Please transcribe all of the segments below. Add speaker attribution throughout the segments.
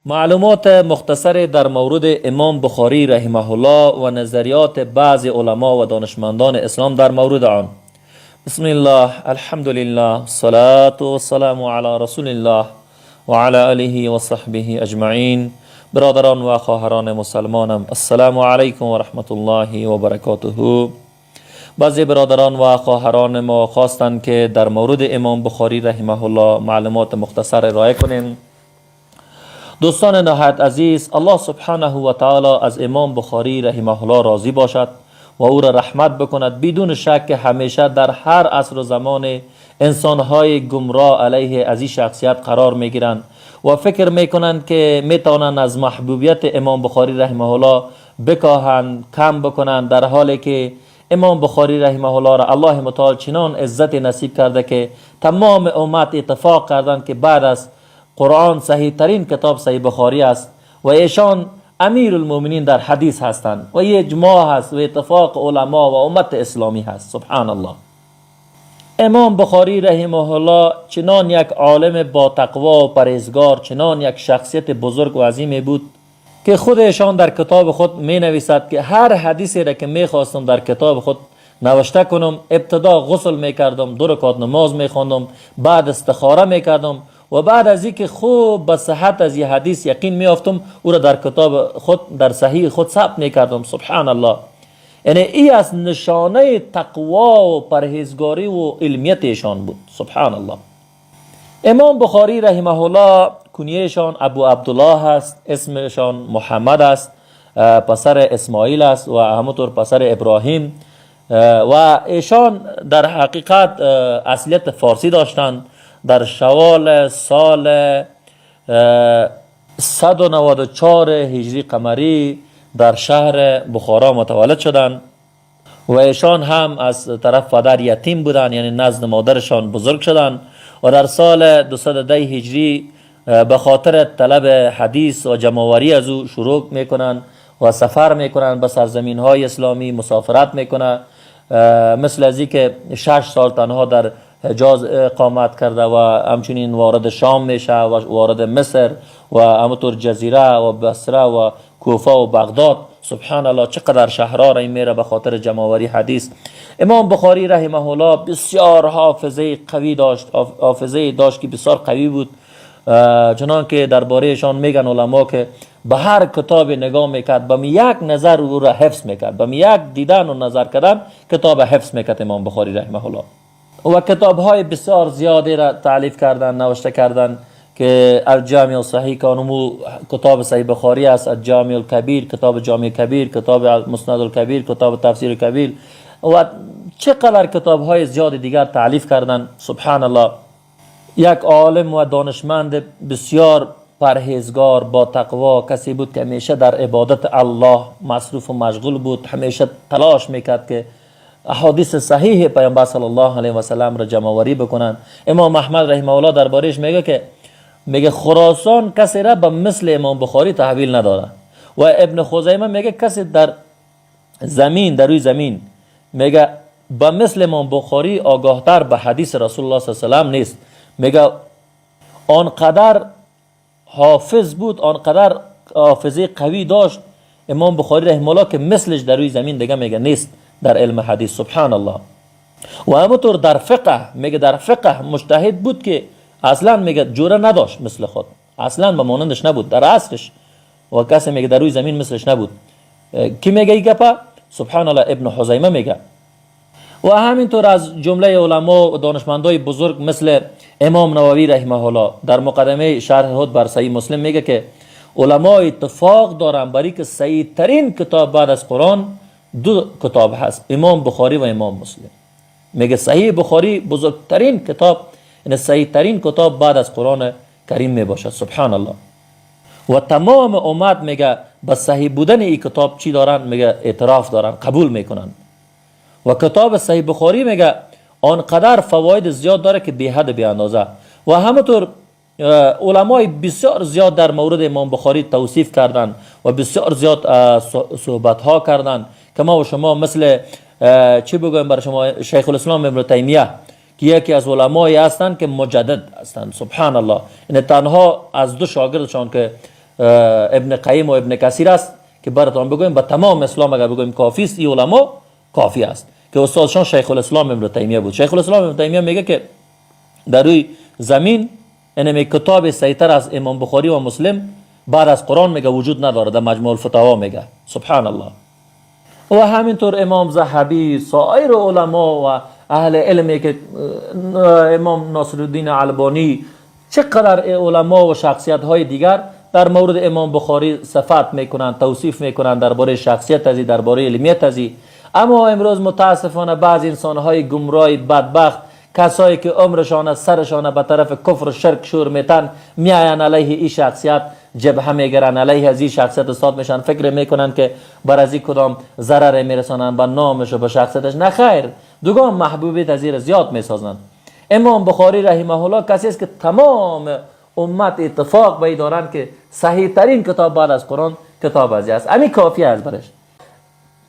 Speaker 1: معلومات مختصر در مورد امام بخاری رحمه الله و نظریات بعض علما و دانشمندان اسلام در مورد آن. بسم الله، الحمد لله، الصلاة والسلام علی رسول الله و علی آله و صحبه اجمعین. برادران و خواهران مسلمانم، السلام علیکم و رحمت الله و برکاته. بعضی برادران و خواهران ما خواستند که در مورد امام بخاری رحمه الله معلومات مختصر ارائه کنیم. دوستان نهایت عزیز، الله سبحانه و تعالی از امام بخاری رحمه الله راضی باشد و او را رحمت بکند. بدون شک که همیشه در هر عصر و زمان انسانهای گمراه علیه از این شخصیت قرار میگیرند و فکر میکنند که میتوانند از محبوبیت امام بخاری رحمه الله بکاهند، کم بکنند، در حالی که امام بخاری رحمه الله را الله متعال چنان عزت نصیب کرده که تمام امت اتفاق کردند که بعد از قرآن صحیح ترین کتاب صحیح بخاری است و ایشان امیر المؤمنین در حدیث هستند و اجماع هست و اتفاق علما و امت اسلامی هست. سبحان الله. امام بخاری رحمه الله چنان یک عالم با تقوا و پرهیزگار، چنان یک شخصیت بزرگ و عظیمی بود که خودشان در کتاب خود می نویسد که هر حدیثی را که می خواستم در کتاب خود نوشته کنم، ابتدا غسل می کردم، دو رکعت نماز می خواندم، بعد استخاره می کردم و بعد از اینکه خوب به صحت از این حدیث یقین می یافتم، او را در کتاب خود، در صحیح خود ثبت می کردم. سبحان الله. یعنی ای از نشانه تقوا و پرهیزگاری و علمیت ایشان بود. سبحان الله. امام بخاری رحمه الله کنیهشان ابو عبدالله هست، اسمشان محمد است، پسر اسماعیل است و همونطور پسر ابراهیم و ایشان در حقیقت اصلیت فارسی داشتند. در شوال سال 194 هجری قمری در شهر بخارا متولد شدند و ایشان هم از طرف پدر یتیم بودند، یعنی نزد مادرشان بزرگ شدند و در سال 210 هجری به خاطر طلب حدیث و جمع‌آوری از او شروع میکنند و سفر میکنند به سرزمین های اسلامی، مسافرت میکنند، مثل از که 6 سال تنها در حجاز اقامت کرده و همچنین وارد شام میشه و وارد مصر و همونطور جزیره و بصره و کوفه و بغداد. سبحان الله، چقدر شهرها را میره به خاطر جمع‌آوری حدیث. امام بخاری رحمه الله بسیار حافظه قوی داشت، حافظه داشت که بسیار قوی بود، چنان که دربارهشان میگن علما که به هر کتاب نگاه میکرد، به یک نظر او را حفظ میکرد، به یک دیدن و نظر کردن کتاب حفظ میکرد امام بخاری رحمه الله. و کتاب های بسیار زیادی را تالیف کردن، نوشته کردن که الجامع الصحیح که اونمو کتاب صحیح بخاری است، الجامع الکبیر، کتاب جامع کبیر، کتاب مسند الکبیر، کتاب تفسیر کبیر و چقدر کتاب های زیاد دیگر تالیف کردن. سبحان الله. یک عالم و دانشمند بسیار پرهیزگار، با تقوا، کسی بود که همیشه در عبادت الله مصروف و مشغول بود. همیشه تلاش میکرد که احادیث صحیح پیامبر صلی الله علیه و سلم را جمع آوری بکنند. امام احمد رحمه الله دربارش میگه که میگه خراسان کسی را به مثل امام بخاری تحویل نداده و ابن خزیمه میگه کسی در زمین، در روی زمین، میگه به مثل امام بخاری آگاهتر به حدیث رسول الله صلی الله علیه و سلم نیست. میگه آنقدر حافظ بود، آنقدر حافظه قوی داشت امام بخاری رحمه الله که مثلش در روی زمین دیگه میگه نیست در علم حدیث. سبحان الله. و همونطور در فقه، میگه در فقه مجتهد بود که اصلا میگه جوره نداشت مثل خود، اصلا به مانندش نبود در عصرش و کسی میگه در روی زمین مثلش نبود. کی میگه این گپا؟ سبحان الله، ابن خزیمه میگه. و همینطور از جمله علما و دانشمندای بزرگ مثل امام نووی رحمه الله در مقدمه شرح خود بر صحیح مسلم میگه که علما اتفاق دارن بر که صحیح ترین کتاب بعد از قرآن دو کتاب هست، امام بخاری و امام مسلم. میگه صحیح بخاری بزرگترین کتاب، یعنی صحیح ترین کتاب بعد از قرآن کریم می باشد. سبحان الله. و تمام امت میگه به صحیح بودن این کتاب چی دارن؟ میگه اعتراف دارن، قبول میکنن. و کتاب صحیح بخاری میگه آنقدر فواید زیاد داره که بی حد بی اندازه. و همونطور علمای بسیار زیاد در مورد امام بخاری توصیف کردن و بسیار زیاد صحبت ها کردن که ما و شما مثل چی بگویم برای شما، شیخ الاسلام ابن تیمیه که یکی از علمای هستند که مجدد هستند. سبحان الله. یعنی تنها از دو شاگردشان که ابن قیم و ابن کثیر است که براتان بگویم، به تمام اسلام اگر بگویم کافی است، این علما کافی است که استادشان شیخ الاسلام ابن تیمیه بود. شیخ الاسلام ابن تیمیه میگه که در روی زمین اینمی کتاب صحیح‌تر از امام بخاری و مسلم بعد از قرآن میگه وجود نداره. در مجموع الفتاوا میگه. سبحان الله. و همینطور امام ذهبی، سایر علما و اهل علمی که امام ناصرالدین البانی، چقدر علما و شخصیت های دیگر در مورد امام بخاری صفت میکنند، توصیف میکنند، درباره شخصیت ازی، درباره علمیت ازی. اما امروز متاسفانه بعض انسان های گمراه، بدبخت، کسایی که عمرشان سرشان به طرف کفر و شرک شور میتن، میاین علیه این شخصیت جبهه میگیرن، علیه از این شخصیت استاد میشن، فکر میکنن که بر از این کدام ضرر میرسانن به نامش و به شخصیتش. نه خیر، دوگان محبوبیت از این زیاد میسازن. امام بخاری رحمه الله کسی است که تمام امت اتفاق به دارند که صحیح ترین کتاب بعد از قرآن کتاب ازی است. امی کافی است برش.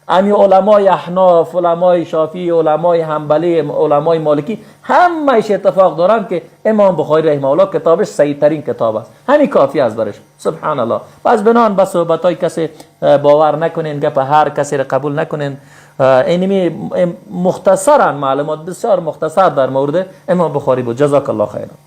Speaker 1: امی علمای احناف، علمای شافعی، علمای حنبلی، علمای مالکی، همهش اتفاق دارند که امام بخاری رحمه الله کتابش صحیح ترین کتاب است. همین کافی است برش. سبحان الله. پس بنان به صحبت های کسی باور نکنین، گپ هر کسی را قبول نکنین. اینمی مختصرا معلومات بسیار مختصر در مورد امام بخاری بود. جزاک الله خیرا.